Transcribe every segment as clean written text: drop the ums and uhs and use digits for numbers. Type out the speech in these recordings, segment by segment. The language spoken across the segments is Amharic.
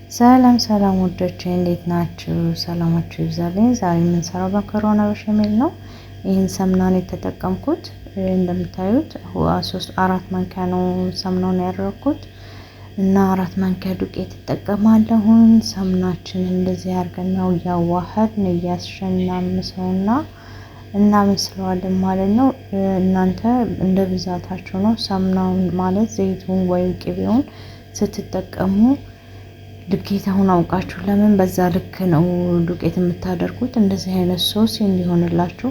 ሰላም ሰላም ውዶቼ፣ እንዴት ናችሁ? ሰላማችሁ ይብዛልኝ። ዛሬ የምንሰራው መኮረኒ በሸሜል ነው። ይህን ሰምናን የተጠቀምኩት እንደምታዩት 3 4 ማንኪያ ነው ሰምናውን ያደረኩት እና 4 ማንኪያ ዱቄት እጠቀማለሁኝ። ሰምናችን እንደዚህ አድርገን ነው እያዋሃድን እያሸን እናምሰውና እናመስለዋለን ማለት ነው። እናንተ እንደ ብዛታችሁ ነው ሰምናውን ማለት ዘይቱን ወይም ቅቤውን ስትጠቀሙ ልኬታውን አውቃችሁ፣ ለምን በዛ ልክ ነው ዱቄት የምታደርጉት፣ እንደዚህ አይነት ሶስ እንዲሆንላችሁ።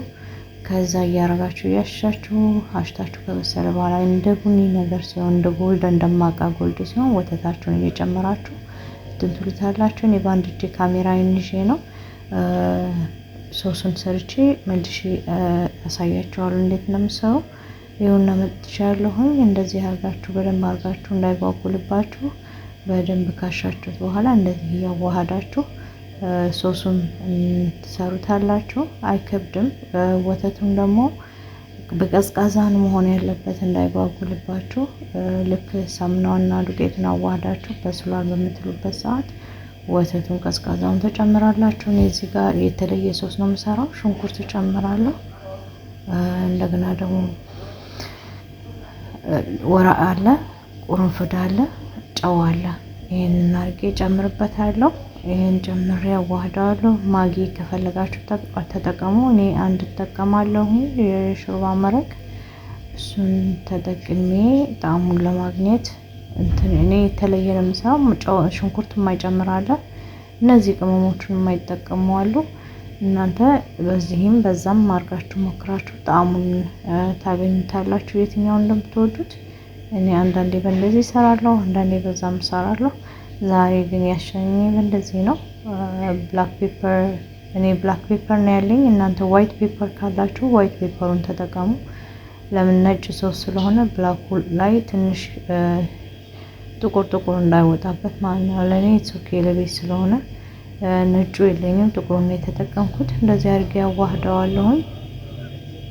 ከዛ እያረጋችሁ እያሻችሁ አሽታችሁ ከበሰለ በኋላ እንደ ቡኒ ነገር ሲሆን፣ እንደ gold፣ እንደማቃ gold ሲሆን ወተታችሁን እየጨመራችሁ እንትን ትሉታላችሁ። እኔ በአንድ እጄ ካሜራ ይዤ ነው፣ ሶሱን ሰርቼ መልሼ አሳያችኋለሁ እንዴት እንደምሰሩ። ይኸውና መጥቻለሁኝ። እንደዚህ አርጋችሁ በደንብ አርጋችሁ እንዳይጓጉልባችሁ በደንብ ካሻችሁት በኋላ እንደዚህ እያዋሃዳችሁ ሶሱን ትሰሩታላችሁ። አይከብድም። ወተቱን ደግሞ በቀዝቃዛን መሆን ያለበት እንዳይጓጉልባችሁ። ልክ ሳሙናውና ዱቄቱን አዋህዳችሁ በስሏል በምትሉበት ሰዓት ወተቱን ቀዝቃዛውን ተጨምራላችሁ። እኔ እዚህ ጋር የተለየ ሶስ ነው የምሰራው። ሽንኩርት ጨምራለሁ። እንደገና ደግሞ ወራ አለ፣ ቁርንፍድ አለ፣ ጨው አለ። ይሄንን አድርጌ ጨምርበታለሁ። ይሄን ጨምሬ አዋህደዋለሁ። ማጊ ከፈለጋችሁ ተጠቀሙ። እኔ አንድ እጠቀማለሁ የሾርባ መረቅ፣ እሱን ተጠቅሜ ጣዕሙን ለማግኘት እንትን እኔ የተለየ ነው የምሰራው። ጨው ሽንኩርት የማይጨምር አለ፣ እነዚህ ቅመሞቹን የማይጠቀሙ አሉ። እናንተ በዚህም በዛም አድርጋችሁ ሞክራችሁ ጣዕሙን ታገኙታላችሁ፣ የትኛውን እንደምትወዱት። እኔ አንዳንዴ በእንደዚህ እሰራለሁ፣ አንዳንዴ በዛም እሰራለሁ። ዛሬ ግን ያሸኝ በእንደዚህ ነው። Black pepper፣ እኔ black pepper ነው ያለኝ። እናንተ white pepper ካላችሁ white pepper ኡን ተጠቀሙ። ለምን ነጭ ሶስ ስለሆነ black ኡ ላይ ትንሽ ጥቁር ጥቁር እንዳይወጣበት ማለት ነው። ለእኔ okay፣ ለቤት ስለሆነ ነጩ የለኝም፣ ጥቁሩን ነው የተጠቀምኩት። እንደዚህ አድርጌ አዋህደዋለሁኝ።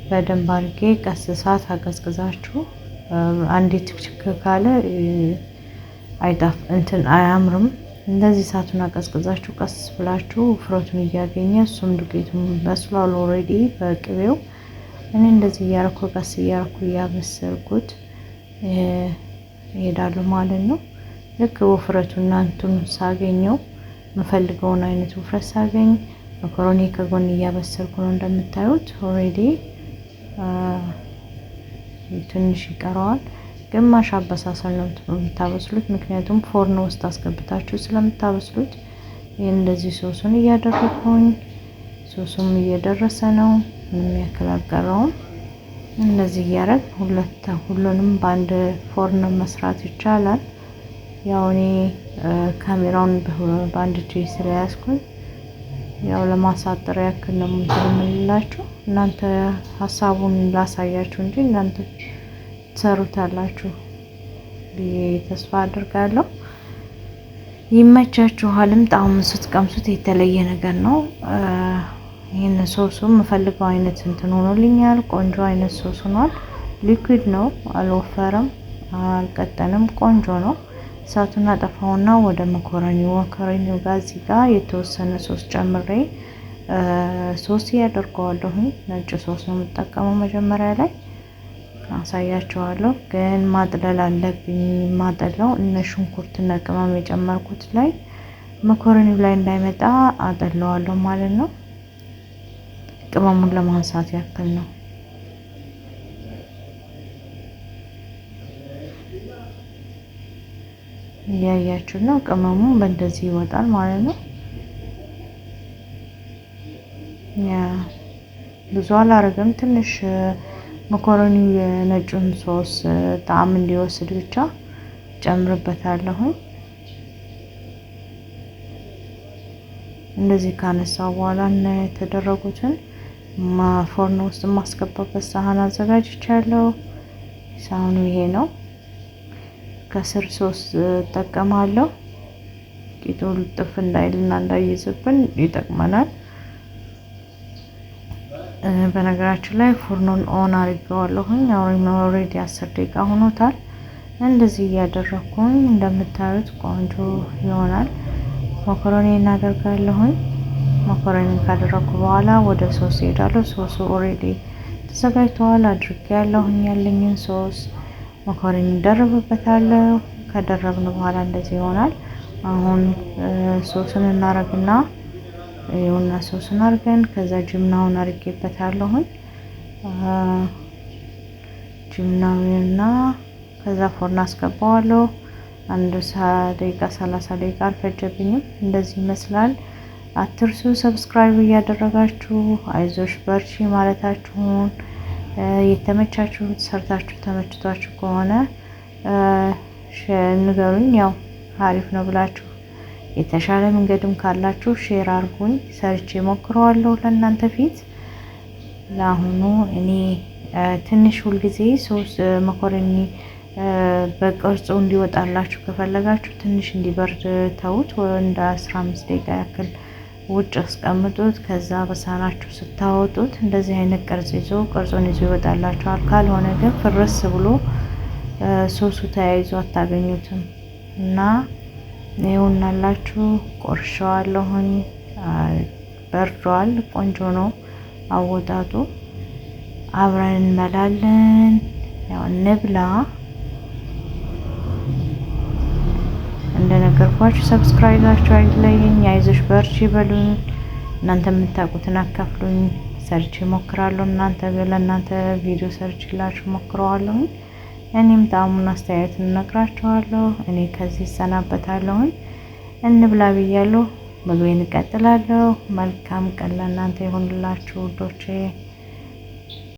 በደንብ አድርጌ ቀስ እሳት አቀዝቅዛችሁ፣ አንዴ ትክችክ ካለ አይጣፍ እንትን አያምርም። እንደዚህ እሳቱን አቀዝቅዛችሁ ቀስ ብላችሁ ውፍረቱን እያገኘ፣ እሱም ዱቄቱን በስሏል already በቅቤው። እኔ እንደዚህ እያረኩ ቀስ እያረኩ እያበሰልኩት እሄዳለሁ ማለት ነው። ልክ ውፍረቱና እንትኑን ሳገኘው፣ የምፈልገውን አይነት ውፍረት ሳገኝ መኮሮኒ ከጎን እያበሰልኩ ነው። እንደምታዩት already ትንሽ ይቀረዋል። ግማሽ አበሳሰል ነው የምታበስሉት፣ ምክንያቱም ፎርን ውስጥ አስገብታችሁ ስለምታበስሉት። ይህን እንደዚህ ሶሱን እያደረኩኝ ሶሱም እየደረሰ ነው። ምንም ያክል አልቀረውም። እንደዚህ እያደረግ ሁለት ሁሉንም በአንድ ፎርን መስራት ይቻላል። ያው እኔ ካሜራውን በአንድ እጄ ስለያዝኩኝ ያው ለማሳጠር ያክል ነው የምልላችሁ። እናንተ ሀሳቡን ላሳያችሁ እንጂ እናንተ ትሰሩታላችሁ ብዬ ተስፋ አድርጋለሁ። ይመቻችኋልም። ጣዕሙን ስትቀምሱት የተለየ ነገር ነው። ይህን ሶሱ የምፈልገው አይነት እንትን ሆኖልኛል። ቆንጆ አይነት ሶስ ሆኗል። Liquid ነው፣ አልወፈረም፣ አልቀጠንም። ቆንጆ ነው። እሳቱን አጠፋውና ወደ መኮረኒው ጋር እዚህ ጋር የተወሰነ ሶስ ጨምሬ ሶስ ያደርገዋለሁኝ። ነጭ ሶስ ነው የምጠቀመው፣ መጀመሪያ ላይ አሳያችኋለሁ። ግን ማጥለል አለብኝ። ማጠለው እነ ሽንኩርት እና ቅመም የጨመርኩት ላይ መኮረኒው ላይ እንዳይመጣ አጠለዋለሁ ማለት ነው። ቅመሙን ለማንሳት ያክል ነው። እያያችሁ ነው። ቅመሙ በእንደዚህ ይወጣል ማለት ነው። ያ ብዙ አላረግም። ትንሽ መኮረኒው የነጩን ሶስ ጣዕም እንዲወስድ ብቻ ጨምርበታለሁኝ። እንደዚህ ካነሳው በኋላ እና የተደረጉትን ፎርን ውስጥ የማስገባበት ሳህን አዘጋጅቻለሁ። ሳህኑ ይሄ ነው። ከስር ሶስ እጠቀማለሁ። ቂጡ ልጥፍ እንዳይልና እንዳይዝብን ይጠቅመናል። በነገራችን ላይ ፉርኑን on አድርጌዋለሁኝ። አሁን already 10 ደቂቃ ሆኖታል። እንደዚህ እያደረኩኝ እንደምታዩት ቆንጆ ይሆናል። መኮረኒ እናደርጋለሁኝ። መኮረኒ ካደረኩ በኋላ ወደ ሶስ እሄዳለሁ። ሶሱ already ተዘጋጅተዋል አድርጌያለሁኝ። ያለኝን ሶስ መኮረኒ ደርብበታለሁ። ከደረብን በኋላ እንደዚህ ይሆናል። አሁን ሶስን እናረግና ይኸውና ሶስን አርገን ከዛ ጅብናውን አርጌበታለሁኝ። ጅብናውንና ከዛ ፎርን አስገባዋለሁ። አንድ ደቂቃ 30 ደቂቃ አልፈጀብኝም። እንደዚህ ይመስላል። አትርሱ subscribe እያደረጋችሁ አይዞሽ በርቺ ማለታችሁን። የተመቻችሁ ሰርታችሁ ተመችቷችሁ ከሆነ ንገሩኝ። ያው አሪፍ ነው ብላችሁ የተሻለ መንገድም ካላችሁ share አድርጉኝ። ሰርቼ ሞክረዋለሁ ለእናንተ ፊት። ለአሁኑ እኔ ትንሽ ሁልጊዜ ሶስ መኮረኒ በቅርጹ እንዲወጣላችሁ ከፈለጋችሁ ትንሽ እንዲበርድ ተውት። እንደ 15 ደቂቃ ያክል ውጭ አስቀምጡት። ከዛ በሳህናችሁ ስታወጡት እንደዚህ አይነት ቅርጽ ይዞ ቅርጹን ይዞ ይወጣላችኋል። ካልሆነ ግን ፍርስ ብሎ ሶሱ ተያይዞ አታገኙትም። እና ይኸውናላችሁ ቆርሸዋለሁኝ። በርዷል። ቆንጆ ነው አወጣጡ። አብረን እንበላለን። ያው እንብላ። እንደነገርኳችሁ subscribe ኣችሁ አይለየኝ። አይዞሽ በርቺ በሉኝ። እናንተ የምታውቁትን አካፍሉኝ። ሰርቼ ሞክራለሁ። እናንተ ለእናንተ ቪዲዮ ሰርችላችሁ ሞክረዋለሁኝ። እኔም ጣዕሙን አስተያየቱን እነግራችኋለሁ። እኔ ከዚህ እሰናበታለሁኝ። እንብላ ብያለሁ። ምግቤን እቀጥላለሁ። መልካም ቀን ለእናንተ ይሁንላችሁ ውዶቼ።